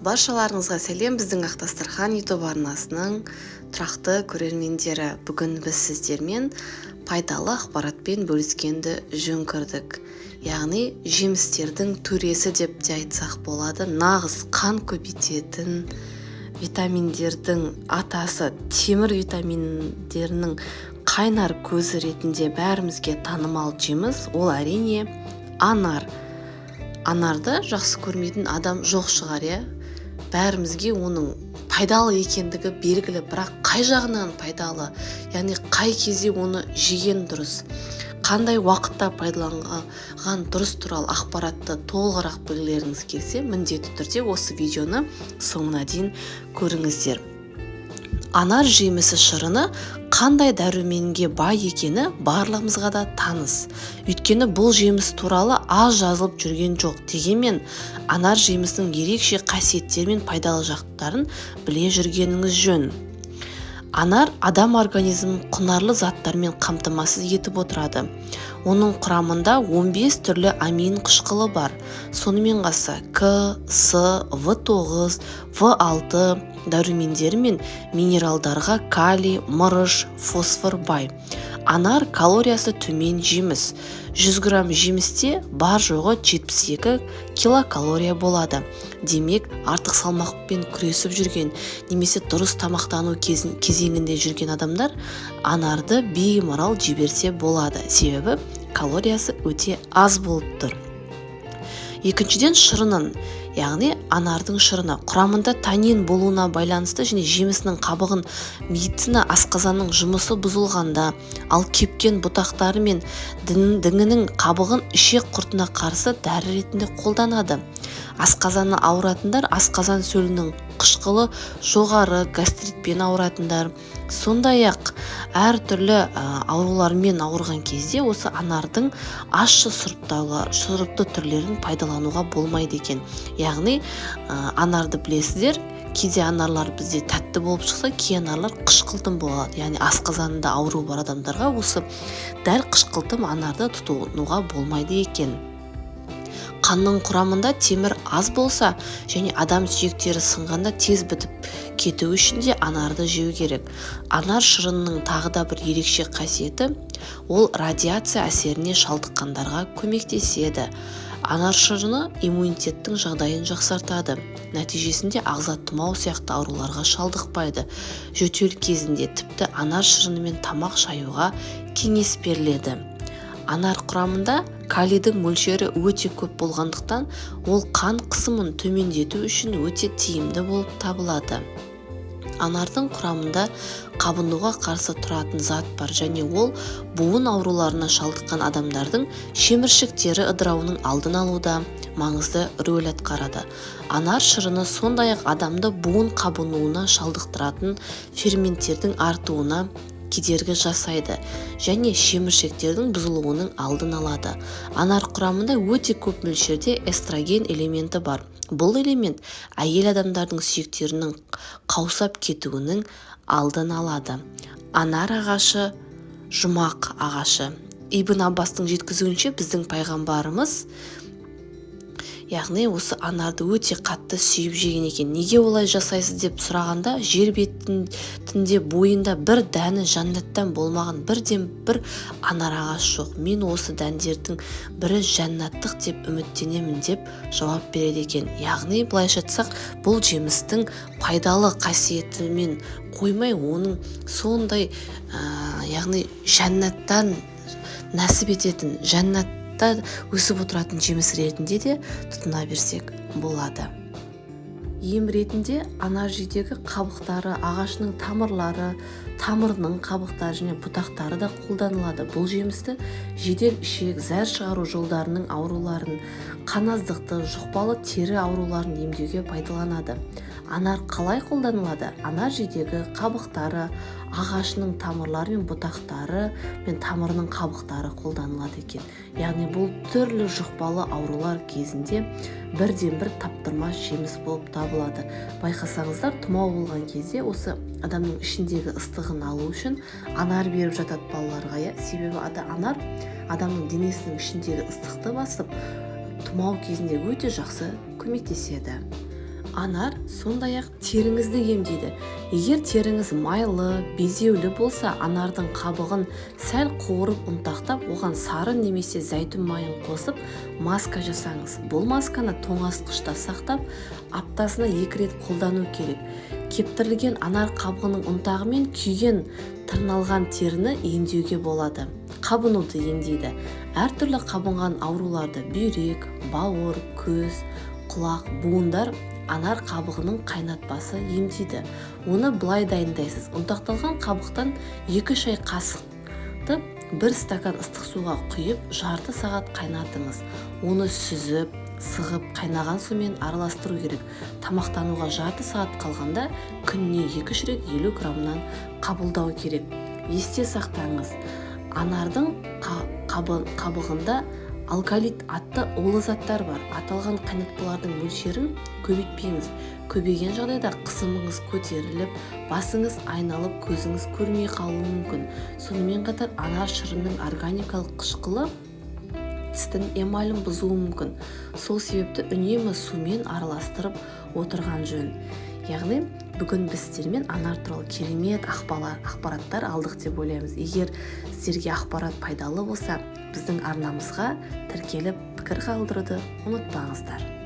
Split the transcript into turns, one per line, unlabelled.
Баршаларыңызға сәлем, біздің «Ақ дастархан» YouTube арнасының тұрақты көрермендері! Бүгін біз сіздермен пайдалы ақпаратпен бөліскенді жөн көрдік. Яғни жемістердің төресі деп те айтсақ болады, нағыз қан көбейтетін витаминдердің атасы, темір витаминдерінің қайнар көзі ретінде бәрімізге танымал жеміс, ол, әрине, анар. Анарды жақсы көрмейтін адам жоқ шығар, иә? Бәрімізге оның пайдалы екендігі белгілі, бірақ қай жағынан пайдалы, яғни қай кезде оны жеген дұрыс, қандай уақытта пайдаланған дұрыс туралы ақпаратты толығырақ білгілеріңіз келсе, міндетті түрде осы видеоны соңына дейін көріңіздер. Анар жемісі шырыны қандай дәруменге бай екені барлығымызға да таныс. Өйткені бұл жеміс туралы аз жазылып жүрген жоқ. Дегенмен анар жемісінің ерекше қасиеттері мен пайдалы жақтарын біле жүргеніңіз жөн. Анар адам организмін құнарлы заттармен қамтамасыз етіп отырады. Оның құрамында 15 түрлі амин қышқылы бар. Сонымен қоса К, С, В9, В6 дәрумендері мен минералдарға, калий, мырыш, фосфор бай. Анар калориясы төмен жеміс. 100 грамм жемісте бар жоғы 72 килокалория болады. Демек, артық салмақпен күресіп жүрген немесе дұрыс тамақтану кезеңінде жүрген адамдар анарды беймарал жей болады, себебі калориясы өте аз болып тұр. Екіншіден, шырынын, яғни анардың шырыны құрамында танин болуына байланысты және жемісінің қабығын медицина асқазанның жұмысы бұзылғанда, ал кепкен бұтақтары мен діңінің қабығын ішек құртына қарсы дәрі ретінде қолданады. Асқазаны ауыратындар, асқазан сөлінің қышқылы жоғары, гастритпен ауыратындар, сондай-ақ әртүрлі аурулармен ауырған кезде осы анардың ащы сұрыпты түрлерін пайдалануға болмайды екен. Яғни анарды білесіздер, кейде анарлар бізде тәтті болып шықса, кей анарлар қышқылтым болады. Яғни асқазанында ауру бар адамдарға осы дәл қышқылтым анарды тұтынуға болмайды екен. Қанның құрамында темір аз болса және адам сүйектері сынғанда тез бітіп кету үшін де анарды жеу керек. Анар шырынының тағы да бір ерекше қасиеті, ол радиация әсеріне шалдыққандарға көмектеседі. Анар шырыны иммунитеттің жағдайын жақсартады. Нәтижесінде ағза тұмау сияқты ауруларға шалдықпайды. Жөтел кезінде тіпті анар шырынымен тамақ шаюға кеңес беріледі. Анар құрамында калийдің мөлшері өте көп болғандықтан, ол қан қысымын төмендету үшін өте тиімді болып табылады. Анардың құрамында қабынуға қарсы тұратын зат бар және ол буын ауруларына шалдыққан адамдардың шеміршектері ыдырауының алдын алуда маңызды рөл атқарады. Анар шырыны сондай-ақ адамды буын қабынуына шалдықтыратын ферменттердің артуына кедергі жасайды және шеміршектердің бұзылуының алдын алады. Анар құрамында өте көп мөлшерде эстроген элементі бар. Бұл элемент әйел адамдардың сүйектерінің қаусап кетуінің алдын алады. Анар ағашы – жұмақ ағашы. Ибн Аббастың жеткізуінше, біздің пайғамбарымыз, яғни осы анарды өте қатты сүйіп жеген екен. Неге олай жасайсыз деп сұрағанда, жер бетінде бойында бір дәні жәннаттан болмаған бірден бір анар ағаш жоқ. Мен осы дәндердің бірі жәннаттық деп үміттенемін деп жауап береді екен. Яғни былайша айтсақ, бұл жемістің пайдалы қасиетімен қоймай, оның сондай яғни жәннаттан нәсіп ететін, жәннат өсіп отыратын жеміс ретінде де тұтына берсек болады. Ем ретінде анар жидегі қабықтары, ағашының тамырлары, тамырының қабықтары және бұтақтары да қолданылады. Бұл жемісті жедел ішек, зәр шығару жолдарының ауруларын, қаназдықты, жұқпалы тері ауруларын емдеуге пайдаланады. Анар қалай қолданылады? Анар жидегі, қабықтары, ағашының тамырлары мен бұтақтары мен тамырының қабықтары қолданылады екен. Яғни бұл түрлі жұқпалы аурулар кезінде бірден бір таптырмас жеміс болып табылады. Байқасаңыздар, тұмау болған кезде осы адамның ішіндегі ыстығын алу үшін анар беріп жатады балаларға, иә? Себебі анар адамның денесінің ішіндегі ыстықты басып, тұмау кезінде өте жақсы көмектеседі. Анар сондай-ақ теріңізді емдейді. Егер теріңіз майлы, безеулі болса, анардың қабығын сәл қуырып ұнтақтап, оған сары немесе зәйтүн майын қосып маска жасаңыз. Бұл масканы тоңазытқышта сақтап, аптасына 2 рет қолдану керек. Кептірілген анар қабығының ұнтағымен күйген, тырналған теріні емдеуге болады. Қабынуды емдейді. Әртүрлі қабынған ауруларды бүйрек, бауыр, көз, құлақ, буындар анар қабығының қайнатпасы емдейді. Оны былай дайындайсыз. Ұнтақталған қабықтан 2 шай қасықты 1 стакан ыстық суға құйып, жарты сағат қайнатыңыз. Оны сүзіп, сығып, қайнаған сумен араластыру керек. Тамақтануға жарты сағат қалғанда күніне 2-3 рет 50 граммнан қабылдау керек. Есте сақтаңыз, анардың қабығында алкалид атты улы заттар бар. Аталған қайнатпалардың мөлшерін көбейтпеңіз. Көбейген жағдайда қысымыңыз көтеріліп, басыңыз айналып, көзіңіз көрмей қалуы мүмкін. Сонымен қатар анар шырынның органикалық қышқылы тістің эмалін бұзуы мүмкін. Сол себепті үнемі сумен араластырып отырған жөн. Яғни бүгін біз сіздермен анар туралы керемет ақпараттар алдық деп ойлаймыз. Егер сіздерге ақпарат пайдалы болса, біздің арнамызға тіркеліп пікір қалдыруды ұмытпаңыздар.